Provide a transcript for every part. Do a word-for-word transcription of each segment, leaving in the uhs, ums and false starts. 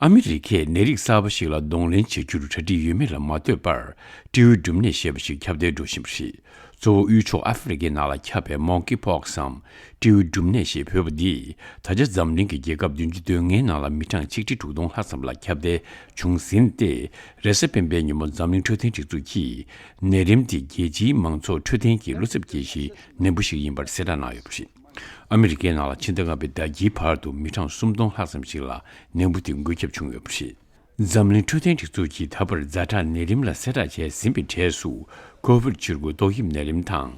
ཨ་མི་རི་ཀས་ནད་རིགས་གསར་པ་ཞིག་ལ་གདོང་ལེན་བྱེད་རྒྱུར་གྲ་སྒྲིག་ཡོད་མེད་ལ་མ་ལྟོས་པར། སྤྲེའུའི་འབྲུམ་ནད་ཞེས་པ་ཞིག་ཁྱབ་གདལ་འགྲོ་བཞིན་པ་རེད། གཙོ་བོ་དབུས་ཕྱོགས་ཨ་ཧྥེ་རི་ཁའི་ནང་ལ་ཁྱབ་པའི་མོང་ཀི་པོག་སམ། སྤྲེའུའི་འབྲུམ་ནད་ཞེས་འབོད་པ་འདིས། ད་ཆ་འཛམ་གླིང་གི་རྒྱལ་ཁབ་བདུན་ཅུ་དོན་ལྔའི་ནང་ལ་མི་གྲངས་ཆིག་ཁྲི་དྲུག་སྟོང་ལྷག་ཙམ་ལ་ཁྱབ་གདལ་བྱུང་ཟིན་ཏེ། རེས་གཟའ་སྤེན་པའི་ཉིན་མོ་འཛམ་གླིང་འཕྲོད་བསྟེན་སྒྲིག་འཛུགས་ཀྱིས། ནད་རིམས་འདི་རྒྱལ་སྤྱིའི་མང་ཚོགས་འཕྲོད་བསྟེན་གྱི་བློ་འཚབ་སྐྱེ་གཞིའི་ནད་འབུ་ཞིག་ཡིན་པར་གསལ་བསྒྲགས་གནང་ཡོད་པ་རེད། ཨ་མི་རི་ཀའི་ནང་ལ་ཕྱི་ཟླ་ལྔ་པའི་ཟླ་དཀྱིལ་བར་དུ་མི་གྲངས་སུམ་སྟོང་ལྷག་ཙམ་ཞིག་ལ་ནད་འབུ་དེ་འགོས་ཁྱབ་བྱུང་ཡོད་པ་རེད། འཛམ་གླིང་འཕྲོད་བསྟེན་སྒྲིག་འཛུགས་ཀྱིས་ད་བར་ཛ་དྲག་ནད་རིམས་ལ་གསལ་བསྒྲགས་བྱས་ཟིན་པའི་གྲས་སུ། ཀོ་བིད་བཅུ་དགུ་ཏོག་དབྱིབས་ནད་རིམས་དང་།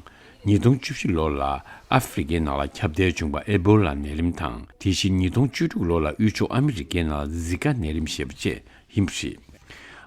ཉིས་སྟོང་བཅུ་བཞི་ལོ་ལ་ཨ་ཧྥེ་རི་ཀའི་ནང་ལ་ཁྱབ་གདལ་བྱུང་བ་ཨེ་བོ་ལ་ནད་རིམས་དང་། དེ་བཞིན་ཉིས་སྟོང་བཅུ་དྲུག་ལོ་ལ་དབུས་ཕྱོགས་ཨ་མི་རི་ཀའི་ནང་ལ་ཛི་ཀ་ནད་རིམས་ཞེས་པ་བཅས་ཡིན་པ་རེད།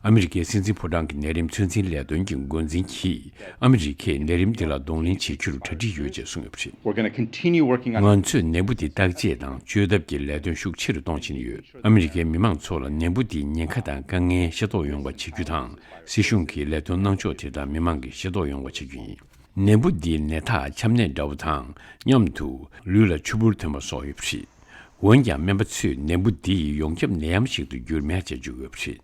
ཨ་མི་རི་ཀའི་སྲིད་འཛིན་ཕོ་བྲང་གི་ནད་རིམས་ཚོད་འཛིན་ལས་དོན་གྱི་འགོ་འཛིན་གྱིས། ཨ་མི་རི་ཀས་ནད་རིམས་འདི་ལ་གདོང་ལེན་བྱེད་རྒྱུར་གྲ་སྒྲིག་ཡོད་ཅེས་གསུངས་ཡོད་པ་རེད། We're gonna continue working on ང་ཚོས་ནད་འབུ་འདི་བརྟག་དཔྱད་དང་བཅོས་ཐབས་ཀྱི་ལས་དོན་ཤུགས་ཆེ་རུ་གཏོང་བཞིན་ཡོད། ཨ་མི་རི་ཀའི་མི་མང་ཚོ་ལ་ནད་འབུ་འདིའི་ཉེན་ཁ་དང་དཀའ་ངལ་ཤེས་རྟོགས་ཡོང་བ་བྱེད་རྒྱུ་དང་། སྲིད་གཞུང་གིས་ལས་དོན་གནང་ཕྱོགས་དེ་དག་མི་མང་གིས་ཤེས་རྟོགས་ཡོང་བ་བྱེད་རྒྱུ་ཡིན། ནད་འབུ་འདིའི་ནད་རྟགས་ཆམ་ནད་འདྲ་བོ་དང་མཉམ་དུ་ལུས་ལ་ཆུ་བུར་ཐོན་པ་སོགས་ཡོད་པ་རེད། འོན་ཀྱང་སྨན་པ་ཚོས་ནད་འབུ་འདི་ཡི་ཡོངས་ཁྱབ་ནད་ཡམས་ཤིག་ཏུ་འགྱུར་མེད་ཅེས་བརྗོད་ཡོད་པ་རེད།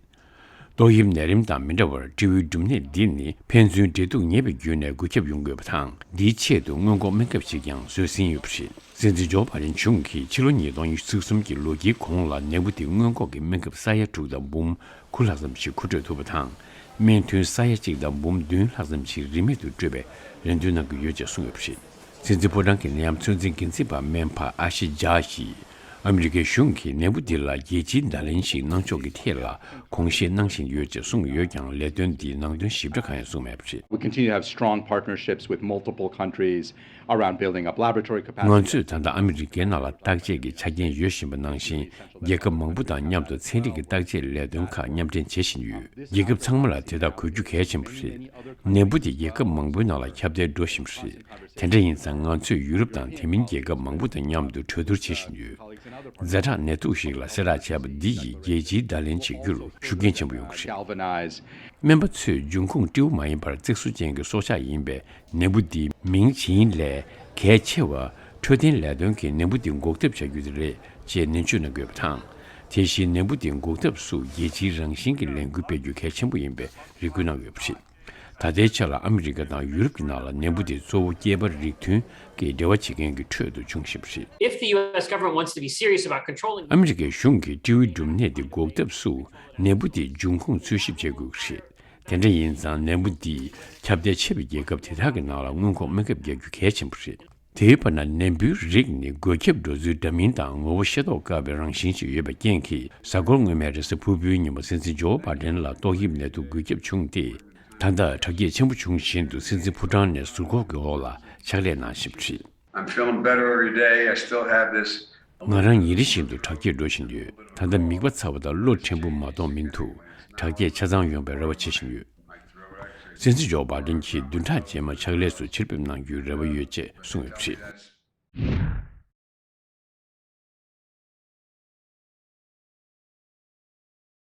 ཏོག་དབྱིབས་ནད་རིམས་དང་མི་འདྲ་བར་སྤྲེའུའི་འབྲུམ་ནད་འདི་ནི་ཕན་ཚུན་འབྲེལ་གཏུག་ཉེ་བའི་བརྒྱུད་ནས་འགོས་ཁྱབ་ཡོང་དགོས་པ་དང་། འདིའི་ཆེད་དུ་སྔོན་འགོག་སྨན་ཁབ་ཞིག་ཀྱང་བཟོས་ཟིན་ཡོད་པ་རེད། སྲིད་འཛིན་ཇོ་བྷ་དན་གཞུང་གིས་ཕྱི་ལོ་ཉིས་སྟོང་ཉེར་གསུམ་གྱི་ལོ་འཁྱིལ་གོང་ལ་ནད་འབུ་དེ་སྔོན་འགོག་གི་སྨན་ཁབ་ས་ཡ་དྲུག་དང་འབུམ་དགུ་ལྷག་ཙམ་ཞིག་མཁོ་སྤྲོད་ཐུབ་པ་དང་། སྨན་ཐུན་ས་ཡ་གཅིག་དང་འབུམ་བདུན་ལྷག་ཙམ་ཞིག་རིན་མེད་དུ་སྤྲོད་པའི་རེ་འདུན་གནང་གི་ཡོད་ཅེས་གསུངས་ཡོད་པ་རེད། སྲིད་འཛིན་ཕོ་བྲང་གི་ནད་ཡམས་ཚོད་འཛིན་འགན་འཛིན་པ་སྨན་པ་ཨ་ཤི་ཇཱ་ཡིས། ཨ་མི་རི་ཀའི་གཞུང་གིས་ནད་འབུ་འདི་ལ་རྒྱལ་སྤྱིའི་བརྡ་ལན་ཞིག་གནང་ཕྱོགས་ཀྱི་ཐད་ལ་དགོངས་བཞེས་གནང་བཞིན་ཡོད་ཅེས་གསུངས་ཡོད་ཀྱང་། ལས་དོན་འདིའི་ནང་དོན་ཞིབ་ཕྲ་གང་ཡང་གསུངས་མེད་པ་རེད། We continue to have strong partnerships with multiple countries around building up laboratory capacity. ང་ཚོས་ད་ལྟ་ཨ་མི་རི་ཀའི་ནང་ལ་བརྟག་དཔྱད་ཀྱི་ཆ་རྐྱེན་ཡོད་བཞིན་པ་ནང་བཞིན། རྒྱལ་ཁབ་མང་པོ་དང་མཉམ་དུ་ཚན་རིག་གི་བརྟག་དཔྱད་ལས་དོན་ཁག་མཉམ་འབྲེལ་བྱེད་བཞིན་ཡོད། རྒྱལ་ཁབ་ཚང་མ་ལ་དེ་དག་དགོས་རྒྱུ་གལ་ཆེན་པོ་རེད། ནད་འབུ་དེ་རྒྱལ་ཁབ་མང་པོའི་ནང་ལ་ཁྱབ་གདལ་འགྲོ་བཞིན་པ་རེད། དེ་འདྲ་ཡིན་ཙང་ང་ཚོས་ཡུ་རོབ་དང་དེ་མིན་རྒྱལ་ཁབ་མང་པོ་དང་མཉམ་དུ་གྲོས་བསྡུར་བྱེད་བཞིན་ཡོད། ཛ་དྲག་ནད་དུག་ཞིག་ལ་གསལ་བསྒྲགས་བྱས་པ་འདི་ཡིས་རྒྱལ་སྤྱིའི་བརྡ་ལན་བྱེད་རྒྱུར་ཤུགས་རྐྱེན་ཆེན་པོ་ཡོང་གི་རེད། Galvanize སྨན་པ་ཚོས་འབྱུང་ཁུངས་སྤྲེའུ་མ་ཡིན་པར་བཙེགས་སོ་ཅན་གྱི་སྲོག་ཆགས་ཡིན་པས། ནད་འབུ་འདིའི་མིང་ཇི་ཡིན་ལས་གལ་ཆེ་བ། འཕྲོད་བསྟེན་ལས་དོན་གྱིས་ནད་འབུ་འདི་འགོག་ཐབས་བྱ་རྒྱུ་དེ་རེད་ཅེས་ནན་བརྗོད་གནང་དགོས་པ་དང་། དེ་བཞིན་ནད་འབུ་འདི་འགོག་ཐབས་སུ་རྒྱལ་སྤྱིའི་རང་བཞིན་གྱི་ལས་འགུལ་སྤེལ་རྒྱུ་གལ་ཆེན་པོ་ཡིན་པའི་རེ་སྐུལ་གནང་ཡོད་པ་རེད། ད་ལྟའི་ཆ་ལ་ཨ་མི་རི་ཀ་དང་ཡུ་རོབ་ཀྱི་ནང་ལ་ནད་འབུ་དེ་གཙོ་བོ་སྐྱེས་པ་རིགས་མཐུན་གྱི་འབྲེལ་བ་བྱེད་མཁན་གྱི་ཁྲོད་དུ་འབྱུང་བཞིན་པ་རེད། If the U S government wants to be serious about controlling ཨ་མི་རི་ཀའི་གཞུང་གིས་སྤྲེའུའི་འབྲུམ་ནད་དེ་འགོག་ཐབས་སུ་ནད་འབུ་དེའི་འབྱུང་ཁུངས་འཚོལ་ཞིབ་བྱེད་དགོས་ཀྱི་རེད། དེ་འདྲ་ཡིན་ཙང་ནད་འབུ་འདིས་ཁྱབ་གདལ་ཆེ་བའི་རྒྱལ་ཁབ་དེ་དག་གི་ནང་ལ་སྔོན་འགོག་སྨན་ཁབ་རྒྱག་རྒྱུ་གལ་ཆེན་པོ་རེད། དེའི་བར་ན་ནད་འབུའི་རིགས་ནི་འགོས་ཁྱབ་འགྲོ་ཚུལ་འདྲ་མིན་དང་ངོ་བོ་ཤེས་རྟོགས་དཀའ་བའི་རང་བཞིན་ཞིག་ཡོད་པའི་རྐྱེན་གྱིས། གཟའ་འཁོར་སྔོན་མའི་རེས་གཟའ་ཕུར་བུའི་ཉིན་མོ་སྲིད་འཛིན་ཇོ་བྷ་དན་ལ་ཏོག་དབྱིབས་ནད་དུག་འགོས་ཁྱབ་བྱུང་སྟེ། ད་ལྟ་དྲག་སྐྱེད་ཆེན་པོ་བྱུང་བཞིན་དུ་སྲིད་འཛིན་ཕོ་བྲང་ནས་ཟུར་འཁོར་གྱི་འོག་ལ་ཕྱག་ལས་གནང་བཞིན་པ་རེད། I'm feeling better every day. I still have this. ང་རང་ཉིན་རེ་བཞིན་དུ་དྲག་སྐྱེད་འགྲོ་བཞིན་ཡོད། ད་ལྟ་མིད་པ་ཚ་བ་དང་བློ་བྲེལ་པོ་མ་གཏོགས་མི་འདུག་དྲག་སྐྱེད་ཆ་ཚང་ཡོང་བའི་རེ་བ་བྱེད་བཞིན་ཡོད། སྲིད་འཛིན་ཇོ་བྷ་དན་གྱིས་བདུན་ཕྲག་རྗེས་མ་ཕྱག་ལས་སུ་ཕྱིར་ཕེབས་གནང་རྒྱུའི་རེ་བ་ཡོད་ཅེས་གསུངས་ཡོད་པ་རེད།